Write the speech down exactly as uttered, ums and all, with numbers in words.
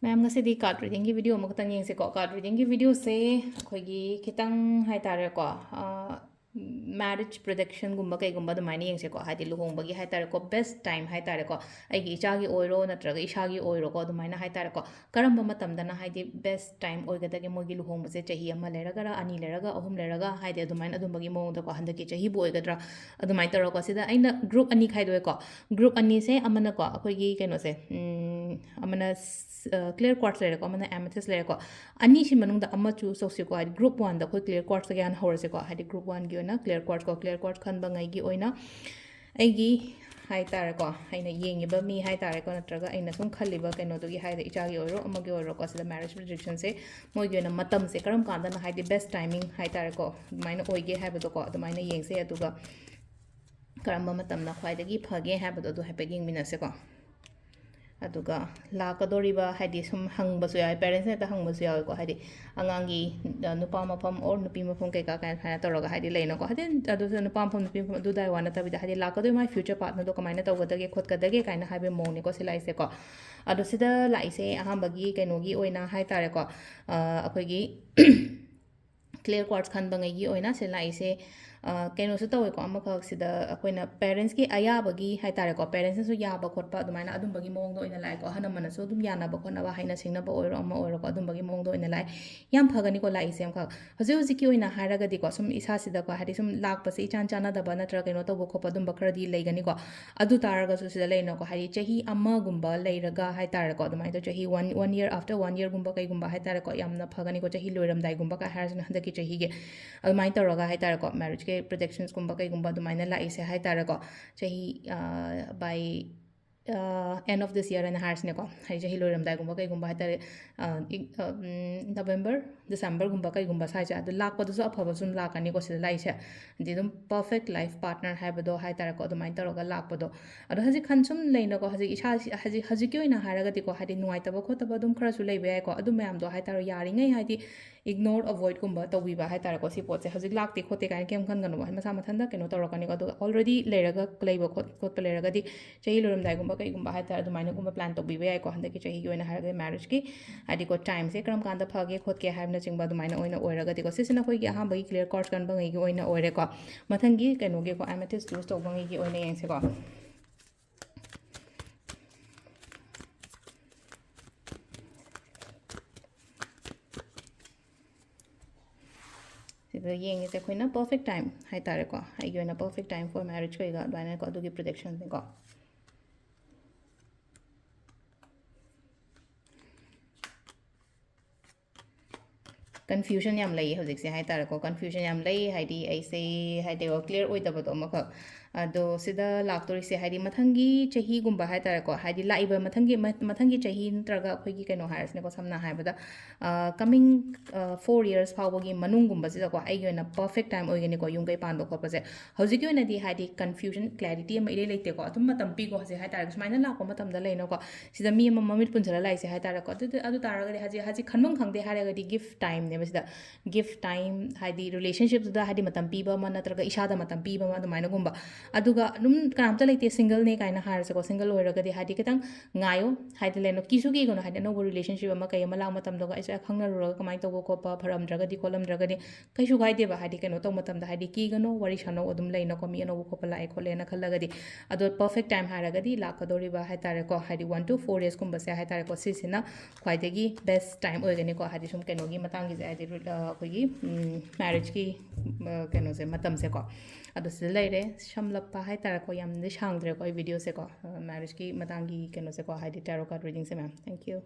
ꯃꯌꯥꯝ, ꯉꯁꯤꯗꯤ card readingꯒꯤ video ꯑꯃꯈꯛꯇꯪ ꯌꯦꯡꯁꯤꯀꯣ꯫ Card readingꯒꯤ videoꯁꯦ ꯑꯩꯈꯣꯏꯒꯤ ꯈꯤꯇꯪ ꯍꯥꯏꯇꯥꯔꯦꯀꯣ, marriage predictionꯒꯨꯝꯕ ꯀꯩꯒꯨꯝꯕ ꯑꯗꯨꯃꯥꯏꯅ ꯌꯦꯡꯁꯤꯀꯣ꯫ ꯍꯥꯏꯗꯤ ꯂꯨꯍꯣꯡꯕꯒꯤ ꯍꯥꯏꯇꯥꯔꯦꯀꯣ, best time ꯍꯥꯏꯇꯥꯔꯦꯀꯣ, ꯑꯩꯒꯤ ꯏꯆꯥꯒꯤ ꯑꯣꯏꯔꯣ ꯅꯠꯇ꯭ꯔꯒ ꯏꯁꯥꯒꯤ ꯑꯣꯏꯔꯣꯀꯣ, ꯑꯗꯨꯃꯥꯏꯅ ꯍꯥꯏꯇꯥꯔꯦꯀꯣ, ꯀꯔꯝꯕ ꯃꯇꯝꯗꯅ ꯍꯥꯏꯗꯤ best time ꯑꯣꯏꯒꯗꯒꯦ ꯃꯣꯏꯒꯤ ꯂꯨꯍꯣꯡꯕꯁꯦ? ꯆꯍꯤ ꯑꯃ ꯂꯩꯔꯒꯔ, ꯑꯅꯤ ꯂꯩꯔꯒ, ꯑꯍꯨꯝ ꯂꯩꯔꯒ, ꯍꯥꯏꯗꯤ ꯑꯗꯨꯃꯥꯏꯅ ꯑꯗꯨꯝꯕꯒꯤ ꯃꯑꯣꯡꯗꯀꯣ, ꯍꯟꯗꯛꯀꯤ ꯆꯍꯤꯕꯨ ꯑꯣꯏꯒꯗ꯭ꯔꯥ? ꯑꯗꯨꯃꯥꯏꯅ ꯇꯧꯔꯒꯀꯣ, ꯁꯤꯗ ꯑꯩꯅ group ꯑꯅꯤ ꯈꯥꯏꯗꯣꯛꯑꯦꯀꯣ꯫ Group ꯑꯅꯤꯁꯦ, ꯑꯃꯅꯀꯣ ꯑꯩꯈꯣꯏꯒꯤ ꯀꯩꯅꯣꯁꯦ, ꯎꯝ, ꯑꯃꯅ clear quartz ꯂꯩꯔꯦꯀꯣ, ꯑꯃꯅ amethyst ꯂꯩꯔꯦꯀꯣ꯫ ꯑꯅꯤꯁꯤ ꯃꯅꯨꯡꯗ ꯑꯃ choose ꯇꯧꯁꯤꯀꯣ꯫ ꯍꯥꯏꯗꯤ group oneꯗ ꯑꯩꯈꯣꯏ clear quartzꯇꯒꯤ ꯍꯥꯟꯅ ꯍꯧꯔꯁꯤꯀꯣ꯫ ꯍꯥꯏꯗꯤ group oneꯒꯤ ꯑꯣꯏꯅ clear quartz ꯀꯣ, clear quartz ꯈꯟꯕꯉꯩꯒꯤ ꯑꯣꯏꯅ ꯑꯩꯒꯤ ꯍꯥꯏꯇꯥꯔꯦꯀꯣ, ꯑꯩꯅ ꯌꯦꯡꯉꯤꯕ ꯃꯤ ꯍꯥꯏꯇꯥꯔꯦꯀꯣ, ꯅꯠꯇ꯭ꯔꯒ ꯑꯩꯅ ꯁꯨꯝ ꯈꯜꯂꯤꯕ ꯀꯩꯅꯣꯗꯨꯒꯤ ꯍꯥꯏꯗꯤ ꯏꯆꯥꯒꯤ ꯑꯣꯏꯔꯣ ꯑꯃꯒꯤ ꯑꯣꯏꯔꯣꯀꯣ, ꯁꯤꯗ marriage predictionꯁꯦ ꯃꯣꯏꯒꯤ ꯑꯣꯏꯅ ꯃꯇꯝꯁꯦ ꯀꯔꯝ ꯀꯥꯟꯗꯅ ꯍꯥꯏꯗꯤ best timing ꯍꯥꯏꯇꯥꯔꯦꯀꯣ, ꯑꯗꯨꯃꯥꯏꯅ ꯑꯣꯏꯒꯦ ꯍꯥꯏꯕꯗꯣꯀꯣ, ꯑꯗꯨꯃꯥꯏꯅ ꯌꯦꯡꯁꯦ꯫ ꯑꯗꯨꯒ ꯀꯔꯝꯕ ꯃꯇꯝꯅ ꯈ꯭ꯋꯥꯏꯗꯒꯤ ꯐꯒꯦ ꯍꯥꯏꯕꯗꯣ ꯑꯗꯨ ꯍꯥꯏꯐꯦꯠ ꯌꯦꯡꯃꯤꯟꯅꯁꯦꯀꯣ꯫ ꯑꯗꯨꯒ ꯂꯥꯛꯀꯗꯧꯔꯤꯕ ꯍꯥꯏꯗꯤ ꯁꯨꯝ ꯍꯪꯕꯁꯨ ꯌꯥꯎꯋꯦ, parentsꯅ ꯍꯦꯛꯇ ꯍꯪꯕꯁꯨ ꯌꯥꯎꯋꯦꯀꯣ꯫ ꯍꯥꯏꯗꯤ ꯑꯉꯥꯡꯒꯤ, ꯑ, ꯅꯨꯄꯥ ꯃꯐꯝ or ꯅꯨꯄꯤ ꯃꯐꯝ ꯀꯩꯀꯥ ꯀꯥꯏꯅ ꯁꯨꯃꯥꯏꯅ ꯇꯧꯔꯒ ꯍꯥꯏꯗꯤ ꯂꯩꯅꯀꯣ꯫ ꯍꯥꯏꯗꯤ ꯑꯗꯨꯁꯨ ꯅꯨꯄꯥ ꯃꯐꯝ, ꯅꯨꯄꯤ ꯃꯐꯝ ꯑꯗꯨꯗꯥꯏ ꯋꯥ ꯅꯠꯇꯕꯤꯗ, ꯍꯥꯏꯗꯤ ꯂꯥꯛꯀꯗꯣꯏ ꯃꯥꯏ future partnerꯗꯣ ꯀꯃꯥꯏꯅ ꯇꯧꯒꯗꯒꯦ ꯈꯣꯠꯀꯗꯒꯦ ꯀꯥꯏꯅ ꯍꯥꯏꯕꯒꯤ ꯃꯑꯣꯡꯅꯤꯀꯣ ꯁꯤ ꯂꯥꯛꯏꯁꯦꯀꯣ꯫ ꯑꯗꯣ ꯁꯤꯗ ꯂꯥꯛꯏꯁꯦ ꯑꯍꯥꯟꯕꯒꯤ ꯀꯩꯅꯣꯒꯤ ꯑꯣꯏꯅ ꯍꯥꯏꯇꯥꯔꯦꯀꯣ, ꯑ, ꯑꯩꯈꯣꯏꯒꯤ clear quartz ꯈꯟꯕꯉꯩꯒꯤ ꯑꯣꯏꯅ ꯁꯤ ꯂꯥꯛꯏꯁꯦ, ꯑ, ꯀꯩꯅꯣꯁꯨ ꯇꯧꯋꯦꯀꯣ, ꯑꯃꯈꯛ ꯁꯤꯗ ꯑꯩꯈꯣꯏꯅ parentsꯀꯤ ꯑꯌꯥꯕꯒꯤ ꯍꯥꯏꯇꯥꯔꯦꯀꯣ, parentsꯅꯁꯨ ꯌꯥꯕ ꯈꯣꯠꯄ ꯑꯗꯨꯃꯥꯏꯅ ꯑꯗꯨꯝꯕꯒꯤ ꯃꯑꯣꯡꯗ ꯑꯣꯏꯅ ꯂꯥꯛꯑꯦꯀꯣ꯫ ꯑꯍꯜ ꯂꯃꯟꯅꯁꯨ ꯑꯗꯨꯝ ꯌꯥꯅꯕ ꯈꯣꯠꯅꯕ, ꯍꯥꯏꯅ ꯁꯤꯡꯅꯕ ꯑꯣꯏꯔꯣ ꯑꯃ ꯑꯣꯏꯔꯣꯀꯣ, ꯑꯗꯨꯝꯕꯒꯤ ꯃꯑꯣꯡꯗ ꯑꯣꯏꯅ ꯂꯥꯛꯑꯦ꯫ ꯌꯥꯝ ꯐꯒꯅꯤꯀꯣ ꯂꯥꯛꯏꯁꯦ ꯑꯃꯈꯛ꯫ ꯍꯧꯖꯤꯛ ꯍꯧꯖꯤꯛꯀꯤ ꯑꯣꯏꯅ ꯍꯥꯏꯔꯒꯗꯤꯀꯣ, ꯁꯨꯝ ꯏꯁꯥꯁꯤꯗꯀꯣ, ꯍꯥꯏꯗꯤ ꯁꯨꯝ ꯂꯥꯛꯄꯁꯦ ꯏꯆꯥꯟ ꯆꯥꯟꯅꯗꯕ ꯅꯠꯇ꯭ꯔꯒ ꯀꯩꯅꯣ ꯇꯧꯕ ꯈꯣꯠꯄ ꯑꯗꯨꯝꯕ ꯈꯔꯗꯤ ꯂꯩꯒꯅꯤꯀꯣ꯫ ꯑꯗꯨ ꯇꯥꯔꯒꯁꯨ ꯁꯤꯗ ꯂꯩꯅꯀꯣ, ꯍꯥꯏꯗꯤ ꯆꯍꯤ ꯑꯃꯒꯨꯝꯕ ꯂꯩꯔꯒ ꯍꯥꯏꯇꯥꯔꯦꯀꯣ, ꯑꯗꯨꯃꯥꯏꯅ ꯇꯧ-, ꯆꯍꯤ one, one year, after one yearꯒꯨꯝꯕ ꯀꯩꯒꯨꯝꯕ ꯍꯥꯏꯇꯥꯔꯦꯀꯣ, ꯌꯥꯝꯅ ꯐꯒꯅꯤꯀꯣ, ꯆꯍꯤ ꯂꯣꯏꯔꯝꯗꯥꯏꯒꯨꯝꯕ ꯀꯥꯏ ꯍꯥꯏꯔꯁꯤꯅ ꯍꯟꯗꯛꯀꯤ ꯆꯍꯤꯒꯤ ꯑꯗꯨꯃꯥꯏꯅ ꯇꯧꯔꯒ ꯍꯥꯏꯇꯥꯔꯦꯀꯣ, marriageꯀꯤ predictionsꯀꯨꯝꯕ ꯀꯩꯒꯨꯝꯕ ꯑꯗꯨꯃꯥꯏꯅ ꯂꯥꯛꯏꯁꯦ ꯍꯥꯏꯇꯥꯔꯦꯀꯣ, ꯆꯍꯤ, ꯑ, by, ꯑ, end of this year ꯍꯥꯏꯅ ꯍꯥꯏꯔꯁꯤꯅꯦꯀꯣ, ꯍꯥꯏꯗꯤ ꯆꯍꯤ ꯂꯣꯏꯔꯝꯗꯥꯏꯒꯨꯝꯕ ꯀꯩꯒꯨꯝꯕ ꯍꯥꯏꯇꯥꯔꯦ, ꯑ, ꯏꯪ-, ꯑ, ꯎꯝ, November, Decemberꯒꯨꯝꯕ ꯀꯩꯒꯨꯝꯕ ꯁ꯭ꯋꯥꯏꯁꯦ, ꯑꯗꯨ ꯂꯥꯛꯄꯗꯨꯁꯨ ꯑꯐꯕ ꯁꯨꯝ ꯂꯥꯛꯀꯅꯤꯀꯣ ꯁꯤꯗ ꯂꯥꯛꯏꯁꯦ꯫ ꯍꯥꯏꯗꯤ ꯑꯗꯨꯝ perfect life partner ꯍꯥꯏꯕꯗꯣ ꯍꯥꯏꯇꯥꯔꯦꯀꯣ, ꯑꯗꯨꯃꯥꯏꯅ ꯇꯧꯔꯒ ꯂꯥꯛꯄꯗꯣ꯫ ꯑꯗꯣ ꯍꯧꯖꯤꯛ ꯈꯟ ꯁꯨꯝ ꯂꯩꯅꯀꯣ, ꯍꯧꯖꯤꯛ ꯏꯁꯥ, ꯍꯧꯖꯤꯛ, ꯍꯧꯖꯤꯛꯀꯤ ꯑꯣꯏꯅ ꯍꯥꯏꯔꯒꯗꯤꯀꯣ, ꯍꯥꯏꯗꯤ ꯅꯨꯡꯉꯥꯏꯇꯕ ꯈꯣꯠꯇꯕ ꯑꯗꯨꯝ ꯈꯔꯁꯨ ꯂꯩꯕ ꯌꯥꯏꯀꯣ, ꯑꯗꯨ ꯃꯌꯥꯝꯗꯣ ꯍꯥꯏꯇꯥꯔꯦ, ꯌꯥꯔꯤꯉꯩ ꯍꯥꯏꯗꯤ ignore, avoidꯀꯨꯝꯕ ꯇꯧꯕꯤꯕ ꯍꯥꯏꯇꯥꯔꯦꯀꯣ꯫ ꯁꯤ ꯄꯣꯠꯁꯦ ꯍꯧꯖꯤꯛ ꯂꯥꯛꯇꯦ ꯈꯣꯠꯇꯦ ꯀꯥꯏꯅ ꯀꯩꯝ ꯈꯟꯒꯅꯨꯕ, ꯃꯁꯥ ꯃꯊꯟꯇ ꯀꯩꯅꯣ ꯇꯧꯔꯛꯀꯅꯤꯀꯣ꯫ ꯑꯗꯨꯒ already ꯂꯩꯔꯒ, ꯂꯩꯕ ꯈꯣꯠ-, ꯈꯣꯠꯄ ꯂꯩꯔꯒꯗꯤ ꯆꯍꯤ ꯂꯣꯏꯔꯝꯗꯥꯏꯒꯨꯝꯕ ꯀꯩꯒꯨꯝꯕ ꯍꯥꯏꯇꯥꯔꯦ, ꯑꯗꯨꯃꯥꯏꯅꯒꯨꯝꯕ plan ꯇꯧꯕꯤꯕ ꯌꯥꯏꯀꯣ꯫ ꯍꯟꯗꯛꯀꯤ ꯆꯍꯤꯒꯤ ꯑꯣꯏꯅ ꯍꯥꯏꯔꯒꯗꯤ marriageꯀꯤ, ꯍꯥꯏꯗꯤꯀꯣ, timeꯁꯦ ꯀꯔꯝ ꯀꯥꯟꯗ ꯐꯒꯦ ꯈꯣꯠꯀꯦ ꯍꯥꯏꯕꯅꯆꯤꯡꯕ ꯑꯗꯨꯃꯥꯏꯅ ꯑꯣꯏꯅ ꯑꯣꯏꯔꯒꯗꯤꯀꯣ, ꯁꯤꯁꯤꯅ ꯑꯩꯈꯣꯏꯒꯤ ꯑꯍꯥꯟꯕꯒꯤ clear card ꯀꯟꯕꯉꯩꯒꯤ ꯑꯣꯏꯅ ꯑꯣꯏꯔꯦꯀꯣ꯫ ꯃꯊꯪꯒꯤ ꯀꯩꯅꯣꯒꯤꯀꯣ, amethyst use ꯇꯧꯕꯉꯩꯒꯤ ꯑꯣꯏꯅ ꯌꯦꯡꯁꯦꯀꯣ꯫ ꯁꯤꯗ ꯌꯦꯡꯉꯤꯁꯦ ꯑꯩꯈꯣꯏꯅ perfect time ꯍꯥꯏꯇꯥꯔꯦꯀꯣ, ꯑꯩꯒꯤ ꯑꯣꯏꯅ perfect time for marriage ꯀꯩꯒ ꯑꯗꯨꯃꯥꯏꯅꯀꯣ, ꯑꯗꯨꯒꯤ predictionꯅꯤꯀꯣ꯫ Confusion ꯌꯥꯝ ꯂꯩ ꯍꯧꯖꯤꯛꯁꯦ ꯍꯥꯏꯇꯥꯔꯦꯀꯣ, confusion ꯌꯥꯝ ꯂꯩ, ꯍꯥꯏꯗꯤ ꯑꯩꯁꯦ, ꯍꯥꯏꯗꯤ, clear ꯑꯣꯏꯗꯕꯗꯣ ꯑꯃꯈꯛ꯫ ꯑꯗꯣ ꯁꯤꯗ ꯂꯥꯛꯇꯣꯔꯤꯁꯦ ꯍꯥꯏꯗꯤ ꯃꯊꯪꯒꯤ ꯆꯍꯤꯒꯨꯝꯕ ꯍꯥꯏꯇꯥꯔꯦꯀꯣ, ꯍꯥꯏꯗꯤ ꯂꯥꯛꯏꯕ ꯃꯊꯪꯒꯤ, ꯃ-, ꯃꯊꯪꯒꯤ ꯆꯍꯤ ꯅꯠꯇ꯭ꯔꯒ ꯑꯩꯈꯣꯏꯒꯤ ꯀꯩꯅꯣ ꯍꯥꯏꯔꯁꯤꯅꯦꯀꯣ, ꯁꯝꯅ ꯍꯥꯏꯔꯕꯗ, ꯑ, coming, ꯑ, four years ꯐꯥꯎꯕꯒꯤ ꯃꯅꯨꯡꯒꯨꯝꯕꯁꯤꯗꯀꯣ, ꯑꯩꯒꯤ ꯑꯣꯏꯅ perfect time ꯑꯣꯏꯒꯅꯤꯀꯣ ꯌꯨꯝ ꯀꯩ ꯄꯥꯟꯕ ꯈꯣꯠꯄꯁꯦ꯫ ꯍꯧꯖꯤꯛꯀꯤ ꯑꯣꯏꯅꯗꯤ ꯍꯥꯏꯗꯤ confusion, clarity ꯑꯃ ꯏꯔꯩ ꯂꯩꯇꯦꯀꯣ, ꯑꯗꯨꯝ ꯃꯇꯝ ꯄꯤꯀꯣ ꯍꯧꯖꯤꯛ ꯍꯥꯏꯇꯥꯔꯒ, ꯁꯨꯃꯥꯏꯅ ꯂꯥꯛꯄ ꯃꯇꯝꯗ ꯂꯩꯅꯀꯣ, ꯁꯤꯗ ꯃꯤ ꯑꯃ ꯃꯃꯤꯠ ꯄꯨꯟꯁꯤꯜꯂ ꯂꯥꯛꯏꯁꯦ ꯍꯥꯏꯇꯥꯔꯦꯀꯣ꯫ ꯑꯗꯨꯗꯤ, ꯑꯗꯨ ꯇꯥꯔꯒꯗꯤ ꯍꯧꯖꯤꯛ, ꯍꯧꯖꯤꯛ ꯈꯟꯐꯝ ꯈꯪꯗꯦ ꯍꯥꯏꯔꯒꯗꯤ gift timeꯅꯦꯕ ꯁꯤꯗ꯫ Gift time ꯍꯥꯏꯗꯤ relationshipꯇꯨꯗ ꯍꯥꯏꯗꯤ ꯃꯇꯝ ꯄꯤꯕ ꯑꯃ ꯅꯠꯇ꯭ꯔꯒ ꯏꯁꯥꯗ ꯃꯇꯝ ꯄꯤꯕ ꯑꯃ ꯑꯗꯨꯃꯥꯏꯅꯒꯨꯝꯕ꯫ ꯑꯗꯨꯒ ꯑꯗꯨꯝ ꯀꯅꯥꯝꯇ ꯂꯩꯇꯦ, singleꯅꯦ ꯀꯥꯏꯅ ꯍꯥꯏꯔꯁꯦꯀꯣ, single ꯑꯣꯏꯔꯒꯗꯤ ꯍꯥꯏꯗꯤ ꯈꯤꯇꯪ ꯉꯥꯏꯌꯣ, ꯍꯥꯏꯗꯤ ꯂꯩꯅꯣ, ꯀꯤꯁꯨ ꯀꯤꯒꯅꯨ, ꯍꯥꯏꯗꯤ ꯑꯅꯧꯕ relationship ꯑꯃ ꯀꯩ ꯑꯃ ꯂꯥꯛꯄ ꯃꯇꯝꯗꯒ ꯑꯩꯁꯨ ꯈꯪꯅꯔꯨꯔꯒ ꯀꯃꯥꯏꯅ ꯇꯧꯕ ꯈꯣꯠꯄ ꯐꯔꯝꯗ꯭ꯔꯒꯗꯤ ꯈꯣꯠꯂꯝꯗ꯭ꯔꯒꯗꯤ ꯀꯩꯁꯨ ꯀꯥꯏꯗꯦꯕ, ꯍꯥꯏꯗꯤ ꯀꯩꯅꯣ ꯇꯧꯕ ꯃꯇꯝꯗ ꯍꯥꯏꯗꯤ ꯀꯤꯒꯅꯣ, ꯋꯥꯔꯤ ꯁꯥꯟꯅꯧ, ꯑꯗꯨꯝ ꯂꯩꯅꯀꯣ, ꯃꯤ ꯑꯅꯧꯕ ꯈꯣꯠꯄ ꯂꯥꯛꯑꯦ ꯈꯣꯠꯂꯦꯅ ꯈꯜꯂꯒꯗꯤ꯫ ꯑꯗꯣ perfect time ꯍꯥꯏꯔꯒꯗꯤ ꯂꯥꯛꯀꯗꯧꯔꯤꯕ ꯍꯥꯏꯇꯥꯔꯦꯀꯣ, ꯍꯥꯏꯗꯤ one to four daysꯀꯨꯝꯕꯁꯦ ꯍꯥꯏꯇꯥꯔꯦꯀꯣ, ꯁꯤꯁꯤꯅ ꯈ꯭ꯋꯥꯏꯗꯒꯤ best time ꯑꯣꯏꯒꯅꯤꯀꯣ, ꯍꯥꯏꯗꯤ ꯁꯨꯝ ꯀꯩꯅꯣꯒꯤ ꯃꯇꯥꯡꯒꯤꯁꯦ, ꯍꯥꯏꯗꯤ, ꯑ, ꯑꯩꯈꯣꯏꯒꯤ, ꯎꯝ, marriageꯀꯤ, ꯑ, ꯀꯩꯅꯣꯁꯦ, ꯃꯇꯝꯁꯦꯀꯣ꯫ ꯑꯗꯣ ꯁꯤꯗ ꯂꯩꯔꯦ, ꯁꯝꯂꯞꯄ ꯍꯥꯏꯇꯥꯔꯦꯀꯣ, ꯌꯥꯝꯅꯗꯤ ꯁꯥꯡꯗ꯭ꯔꯦꯀꯣ ꯑꯩ videoꯁꯦꯀꯣ, ꯑ, marriageꯀꯤ ꯃꯇꯥꯡꯒꯤ ꯀꯩꯅꯣꯁꯦꯀꯣ, ꯍꯥꯏꯗꯤ tarot card readingꯁꯦ, ma'am꯫ Thank you꯫